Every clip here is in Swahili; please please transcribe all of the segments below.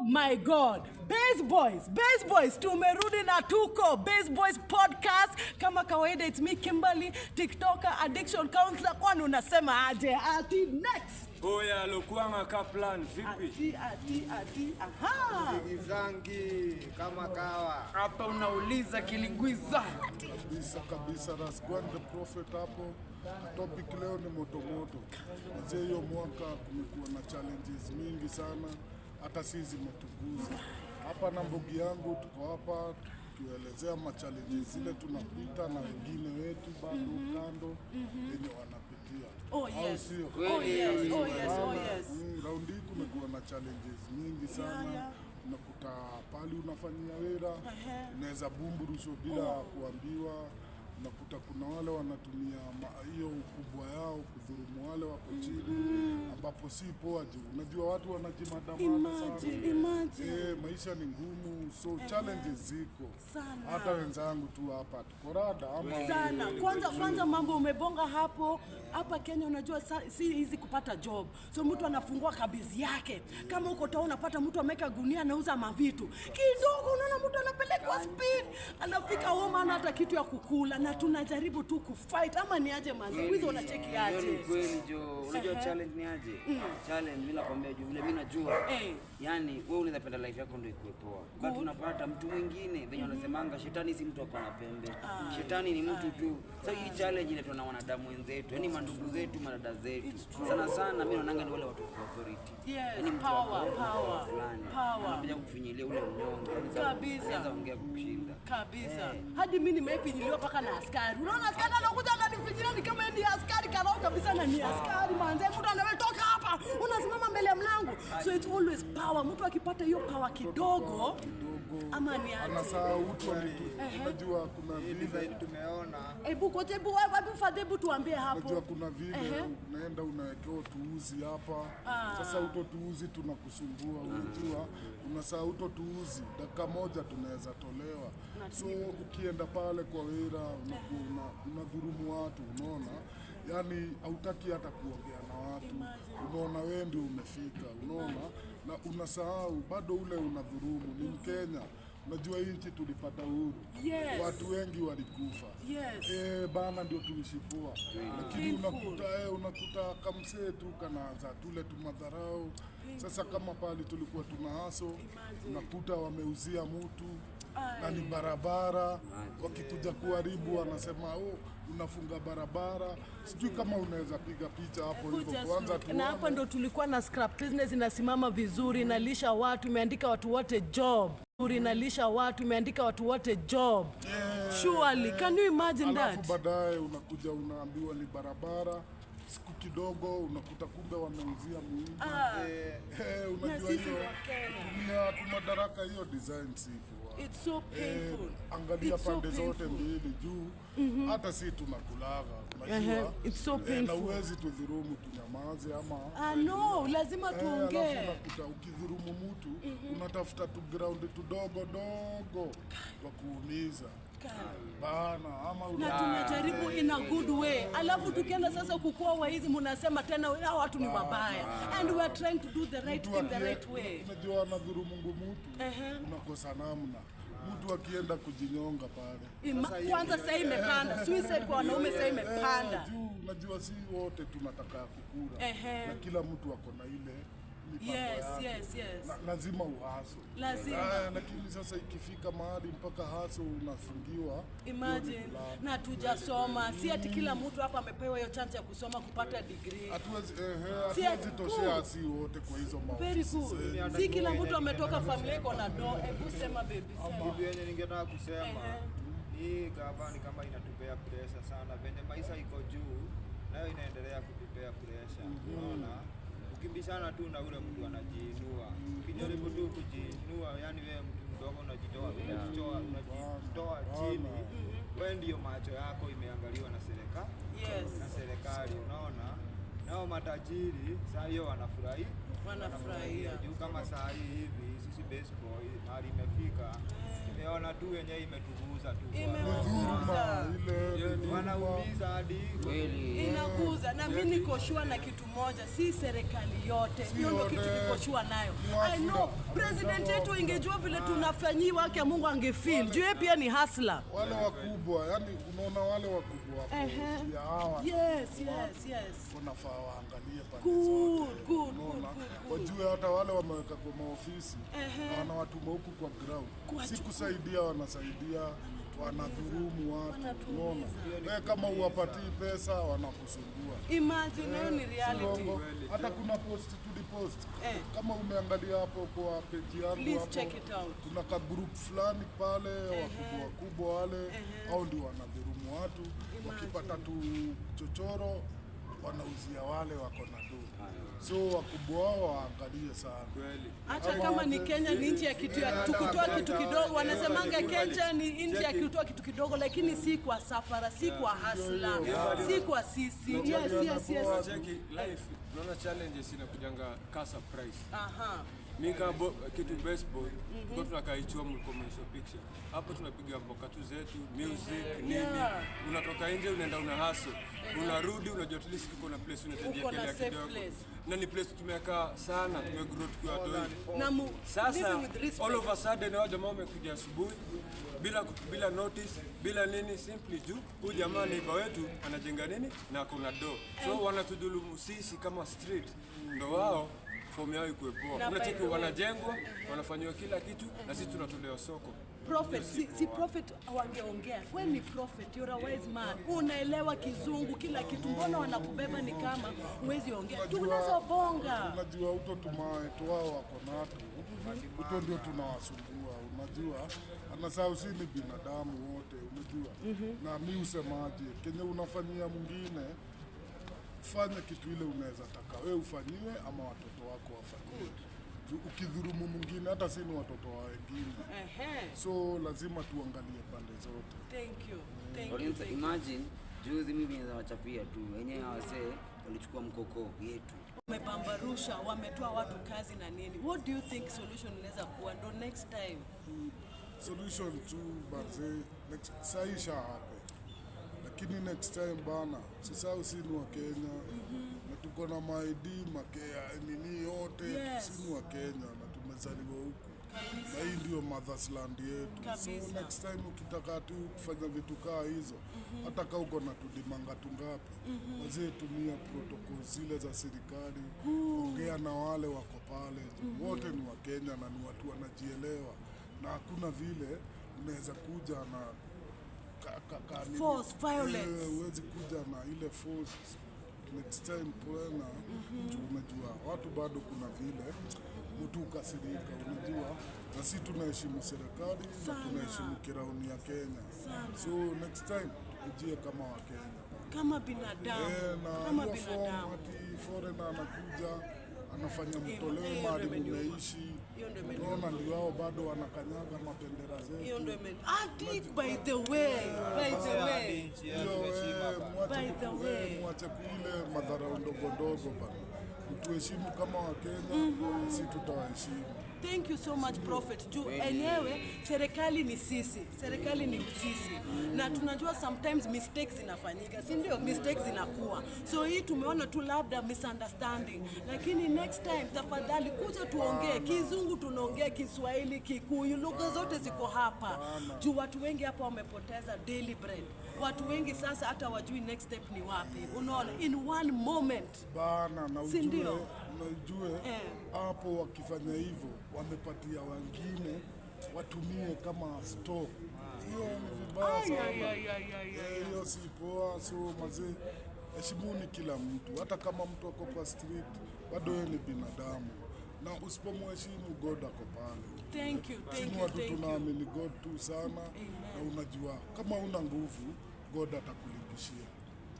My God. Base Boys, Base Boys, tumerudi na tuko Base Boys Podcast. Kama kawaida, it's me, Kimberly, TikToker, addiction counselor. Kwani unasema aje? Ati next. Oya, Lokwanga Kaplan, vipi? Ati, ati, ati, aha. Zangi kama kawa. Hapa unauliza kilingwiza. Kabisa kabisa, Rasgwan the Prophet hapo. Na topic leo ni moto moto. Mzee, hiyo mwaka kumekuwa na challenges mingi sana, hata sisi zimetuguza hapa na mbogi yangu, tuko hapa tukielezea ma challenges zile tunapita na wengine wetu bado kando yenye wanapitia. Oh, Au yes. sio? Oh yes. Raundi hii kumekuwa na challenges mingi sana. Unakuta pali unafanyia wera, unaweza bumburushwa bila kuambiwa. Unakuta kuna wale wanatumia hiyo ukubwa yao kudhurumu wale wako chini, ambapo si poa juu unajua watu wanajimadamada Imagine, sana. Imagine. Eh, maisha ni ngumu, so challenges ziko Sana. Hata wenzangu tu hapa tuko rada ama Sana. Kwanza kwanza mambo umebonga hapo, hapa Kenya unajua si easy kupata job, so mtu anafungua kabizi yake. Kama uko town unapata mtu ameweka gunia, anauza mavitu kidogo, unaona mtu anapelekwa speed, anafika home hana hata kitu ya kukula, na tunajaribu tu kufight. Ama ni aje, manzi? Hizo unacheki Hiyo ni aje? Kweli jo. Unajua challenge ni aje? Challenge mimi nakwambia juu vile mimi najua. Yaani wewe unaweza penda life yako ndio ikuwe poa. But unapata mtu mwingine venye wanasemanga shetani si mtu ako na pembe. Shetani ni mtu tu. Sasa hii challenge inaitwa na wanadamu wenzetu, yaani mandugu zetu, madada zetu. Sana sana mimi naonanga ni wale watu wa authority. Yes, Yaani mtu power, ako power, fulani. Power. Anakuja kufinyilia ule mnyonge. Yaani sasa Kabisa. anaweza ongea kukushinda. Kabisa. Hadi mimi nimefinyiliwa mpaka na askari. Unaona askari anakuja ananifinyilia ni kama yeye ni askari karao kabisa na ni askari manze. Mtu anawetoka hapa. Unasimama mbele ya mlango. So it's always power. Mtu akipata hiyo power kidogo ama ni aje? Anasahau utu unajua kuna Hii vile design tumeona. Hebu kocha, hebu hebu Fadhe, hebu tuambie hapo. Unajua kuna vile unaenda unawekewa tuuzi hapa. Sasa uto tuuzi tunakusumbua, unajua unasahau uto tuuzi, dakika moja tunaweza tolewa. So ukienda pale kwa wera unakuwa unadhurumu watu, unaona, yaani hautaki hata kuongea na watu, unaona wewe ndio umefika, unaona, na unasahau bado ule unadhurumu ni Mkenya. Unajua hii nchi tulipata uhuru, watu wengi walikufa. Eh, bana, ndio tuishi poa, lakini Painful. unakuta kamsee tu kanaanza tule tumadharau. Sasa kama pale tulikuwa tuna haso, unakuta wameuzia mtu na ni barabara, wakikuja kuharibu wanasema, "Oh, unafunga barabara." Sijui kama unaweza piga picha hapo hivyo Just kwanza look. Na hapa tuone. ndo tulikuwa na scrap business inasimama vizuri, inalisha watu, imeandika watu wote job. Inalisha watu, imeandika watu wote job. Surely, can you imagine Alafu that? Baadaye unakuja unaambiwa ni barabara, siku kidogo unakuta kumbe wameuzia muhindi. Eh, Na unajua sisi hiyo Wakenya. Kutumia tu madaraka hiyo design si poa. It's so painful. Eh, angalia It's so pande zote painful. mbili juu hata si tunakulaga, unajua. It's so Eh, na painful. huwezi tudhurumu tunyamaze ama Ah, no, lazima Eh, tuongee. alafu unakuta ukidhurumu mtu unatafuta tu ground tudogo dogo wa kuumiza bana ama Na tunajaribu in a good way, alafu tukienda sasa kukua waizi, munasema tena hao watu ni wabaya, and we are trying to do the right Mtu thing the right way. Unajua anadhurumu mtu, unakosa namna. Mtu akienda kujinyonga pale Kwanza sasa imepanda suicide kwa wanaume, sasa imepanda. Eh, juu unajua si wote tunataka kukura na kila mtu ako na ile mipango yake. Yes. Na, lazima uhustle. Lazima. Eh, lakini sasa ikifika mahali mpaka hustle unafungiwa, hiyo ni Imagine, kulala. na tujasoma, si ati kila mtu hapa amepewa hiyo chance ya kusoma kupata degree. Hatuwezi ehe, Si hatuwezi toshea good. si wote kwa hizo Very maofisi good. zetu. Si kila mtu ametoka familia iko na do. Hebu sema, baby, sema. Kitu yenye ningetaka kusema ni gava ni kama inatupea pressure sana, venye maisha iko juu nayo inaendelea kutupea pressure. Unaona, ukimbishana tu na ule mtu anajiinua, ukijaribu tu kujiinua, yani wewe mtu mdogo unajitoa chini, wewe ndio macho yako imeangaliwa na serikali na serikali, unaona. Nao matajiri saa hiyo wanafurahi. Wanafurahia. Juu kama saa hii hivi sisi baseball mahali imefika, tumeona tu wenyewe imetuguza tu. Imewaguza. Ile ni dhuluma. Wanaumiza hadi Kweli. Inaguza na mi niko sure na kitu moja, si serikali yote. Hiyo ndio kitu Yote. niko sure nayo. Ni I know Waafrika. President yetu ingejua vile tunafanyiwa, haki ya Mungu angefeel. Juu yeye pia ni hustler. Wale wakubwa, yani unaona wale wakubwa wako juu ya hawa Yes. wanafaa waangalie pande Good, zote. good, Unaona? good, good, Wajue hata wale wameweka kwa maofisi na wanawatuma huku kwa ground, si kusaidia, wanasaidia wanadhurumu watu. Unaona, wewe kama uwapatii pesa wanakusumbua. Imagine, hiyo ni reality. Uongo. Hata kuna post tulipost Eh. kama umeangalia hapo kwa page yangu Please hapo, check it out. kuna ka group fulani pale wakubwa wakubwa wale au ndio wanadhurumu watu, wakipata tu chochoro wanauzia wale wako na do. So wakubwa wao waangalie sana. Kweli. Hata kama ni Kenya ni nchi ya kitu ya kutoa kitu kidogo, wanasemanga Kenya ni nchi ya kutoa kitu kidogo, lakini si kwa safara, si kwa hustler, si kwa sisi. Yes. Cheki life, unaona challenges inakujanga ka surprise. Aha. Mi kama kitu baseball, mm tunakaichua mlikomenisha picture. Hapo tunapiga mboka tu zetu, music, nini. Unatoka nje unaenda una hustle. Unarudi unajua at least uko na place Uko na unajiwekelea safe kidogo. place. Na ni place tumekaa sana, tumegrow tukiwa watoi. Na Sasa living with respect. all of a sudden hao jamaa wamekuja asubuhi bila notice, bila nini, simply juu huyu jamaa neighbor wetu anajenga nini na kuna do, so wanatudhulumu sisi kama street, ndo wao fomu yao ikuwe poa. Na by Unacheki the way- wanajengwa, wanafanyiwa kila kitu na sisi tunatolewa soko. Prophet, si prophet wangeongea. We ni prophet, you're a wise man. Unaelewa kizungu kila kitu. Mbona wanakubeba ni kama huwezi ongea? Tunaweza bonga. Unajua uto tumawe tu wao wako nato uto ndio tunawasumbua. Unajua anasahau si ni binadamu wote, unajua na mi usemaje, kenye unafanyia mwingine fanya kitu ile unaweza taka we ufanyiwe ama watoto wako wafanyiwe. Juu ukidhurumu mwingine hata si ni watoto wa wengine, so lazima tuangalie pande zote. Thank you. Thank you. Lorenzo, Thank you. imagine juzi mimi naweza wachapia tu wenyewe wasee walichukua mkoko yetu. Wamebambarusha, wametoa watu kazi na nini. What do you think solution inaweza kuwa ndo next time? Solution tu baze next sahi isha happen, lakini next time bana, sisahau si ni wa Kenya na tuko na ma-ID makea nini yote. Si ni wa Kenya na tumezaliwa huku na hii ndio motherland yetu. So next time ukitaka tu kufanya vitu kaa hizo, hata kaa uko na tudimanga tungapi, wazee, tumia protocol zile za serikali, ongea na wale wako pale, wote ni wa Kenya na ni watu wanajielewa, na hakuna vile unaweza kuja na nini. Force, violence. Eh, huwezi kuja na ile force next time tena, juu unajua watu bado kuna vile mtu ukasirika, unajua, na si tunaheshimu serikali na Sana. tunaheshimu crown ya Kenya. Sana. So next time tukujie kama Wakenya. Kama binadamu, Eh, na kama hiyo form binadamu. ati foreigner anakuja anafanya mtolewe hiyo mahali ndio imeniuma. mnaishi, Hiyo ndio imeniuma. unaona, ndio wao bado wanakanyaga mabendera zetu. Hiyo ndio ati by the way. Nchi yetu Hiyo, heshima eh, bana. mwache By the way. mwache kuile madharau ndogo ndogo bana, mtuheshimu kama Wakenya na si tutawaheshimu. Thank you so much, Prophet. Juu enyewe serikali ni sisi, serikali ni sisi, na tunajua sometimes mistakes zinafanyika, si ndio? Mistakes zinakuwa, so hii tumeona tu labda misunderstanding, lakini next time tafadhali kuja tuongee Kizungu, tunaongea Kiswahili, Kikuyu, lugha zote ziko hapa. Juu watu wengi hapa wamepoteza daily bread, watu wengi sasa hata wajui next step ni wapi. Unaona, in one moment. Bana, na Si ujue, ndio? na ujue Eh. hapo wakifanya hivyo wamepatia wengine watumie kama stock. Hiyo ni vibaya sana. Eh, hiyo si poa. So mazee, heshimuni kila mtu, hata kama mtu ako kwa street bado yeye ni binadamu, na usipomheshimu God ako pale. Thank you, thank Sisi you, watu thank you. tunaamini God tu sana, na unajua kama una nguvu God atakulipishia.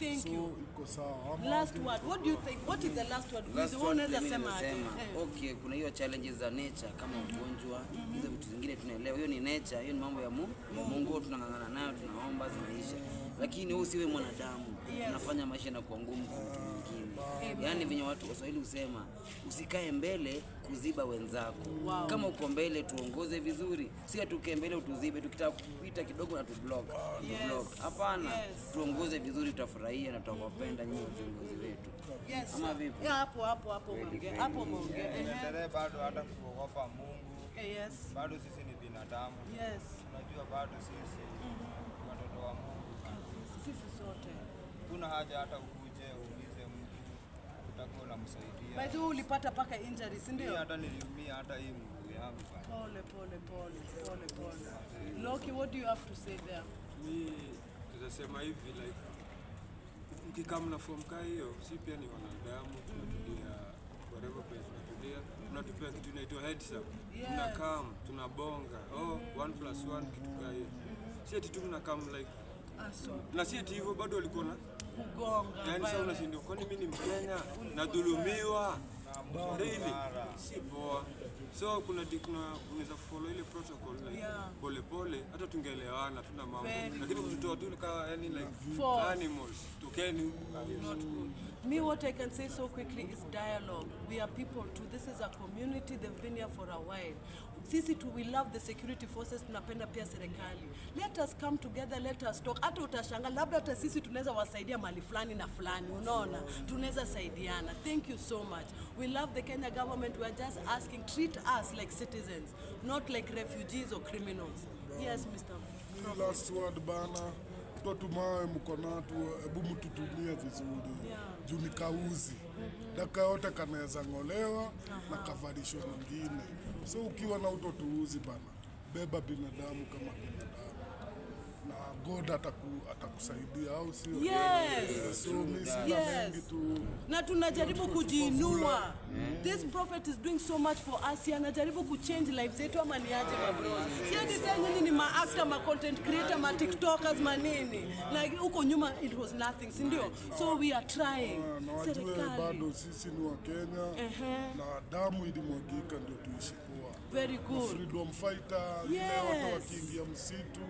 Thank So you. iko sawa. Ama Last word. What do you think? What is the last word? Last Wewe word unaweza mimi sema aje? nasema, okay, kuna hiyo challenges za nature kama ugonjwa, hizo vitu zingine tunaelewa, hiyo ni nature, hiyo ni mambo ya Mungu, ya Mungu tunang'ang'ana nayo, tunaomba zinaisha. Lakini wewe usiwe mwanadamu. Unafanya maisha yanakuwa ngumu kwa mtu mwingine. Yaani venye watu Waswahili husema, usikae mbele kuziba wenzako. Kama uko mbele tuongoze vizuri, si atukae mbele utuzibe, tukitaka kupita kidogo na tublock. Tublock. Hapana, tuongoze vizuri, tutafurahia na tutawapenda nyinyi viongozi wetu. Yes. Ama vipi? Yeah, hapo hapo hapo umeongea. Hapo umeongea. Ehe. Tuendelee bado hata kuogopa Mungu, Yes. bado sisi ni binadamu. Unajua bado sisi ni watoto wa Mungu. Sisi sote. Kuna haja hata ukuje uulize mtu, utakuwa unamsaidia. By the way, ulipata paka injury, si Mimi ndio? hata niliumia hata hii mguu yangu bana. Pole pole pole pole pole. Loki, what do you have to say there? Mi tutasema hivi, like mkikaa na form kaa hiyo, si pia ni wanadamu, tunatulia whatever place tunatulia, tunatupea kitu inaitwa heads up. Tunakam, tunabonga, oh, one plus one, kitu kaa hiyo. Si ati tu mnakam like Aso na si ati hivyo bado walikuwa na kugonga. yani, sasa Violence. unashindwa, kwani mimi ni Mkenya nadhulumiwa daily? Si poa. So kuna unaweza follow ile protocol like pole pole, hata tungeelewana, tuna mambo, Very lakini kututoa tu kama yani like Force. animals, tokeni huku. Not good. Me, what I can say so quickly is dialogue. We are people too. This is a community. They've been here for a while. Sisi tu, we love the security forces, tunapenda pia serikali. Let us come together, let us talk. Hata utashanga labda hata sisi tunaweza wasaidia mali fulani na fulani, unaona, tunaweza saidiana. Thank you so much. We love the Kenya government. We are just asking, treat us like citizens, not like refugees or criminals. Yes, Mr. Mi last word bana, tutumawe mko natu, hebu mtutumie vizuri juu ni kauzi, dakika yote kanaweza ng'olewa na kavalishwa nyingine. So ukiwa na utotuuzi bana, beba binadamu kama binadamu na God atakusaidia, au sio? Yes. So mi sina mengi tu. Na tunajaribu kujiinua. This prophet is doing so much for us. Anajaribu kuchange lives zetu, ama ni aje, mabros? Si ati sasa nyinyi ni ma-actor, ma content creator, ma tiktokers, manini. Like huko nyuma it was nothing, si ndio? So we are trying. Na wajue Serikali. bado sisi ni wa Kenya na damu ilimwagika ndio tuishi poa. Very Na good. freedom fighter ile watu wakiingia msitu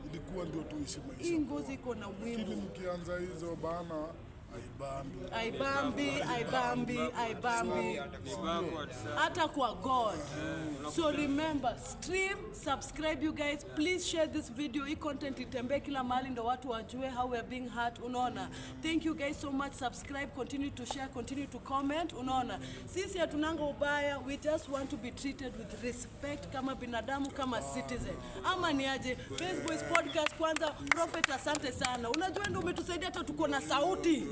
ilikuwa ndio tuishi maisha Hii poa. ngozi iko na Lakini umuhimu. mkianza hizo bana, haibambi. Aibambi, aibambi, aibambi. Ni backward sana. Hata kwa God. So remember, stream, subscribe you guys. Please share this video. Hii content itembee kila mahali ndo watu wajue how we are being hurt. Unaona? Thank you guys so much. Subscribe, continue to share, continue to comment. Unaona? Sisi hatunanga ubaya. We just want to be treated with respect kama binadamu, kama citizen. Ama ni aje? Base Boys Podcast kwanza. Prophet, asante sana. Unajua ndio umetusaidia hata tuko na sauti.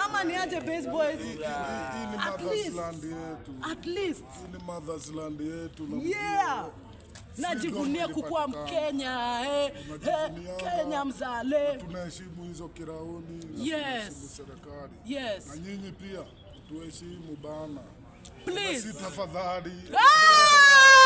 Ama ni aje, Base Boys? Hii ni At mother's least. land yetu. At least. Hii ni mother's land yetu na Najivunia Freedom kukuwa ilipatikana. Mkenya, Tunajivunia. Kenya mzale. Tunaheshimu hizo kirauni na tunaheshimu serikali. Na nyinyi pia tuheshimu bana. Please. Na si tafadhali. Ah!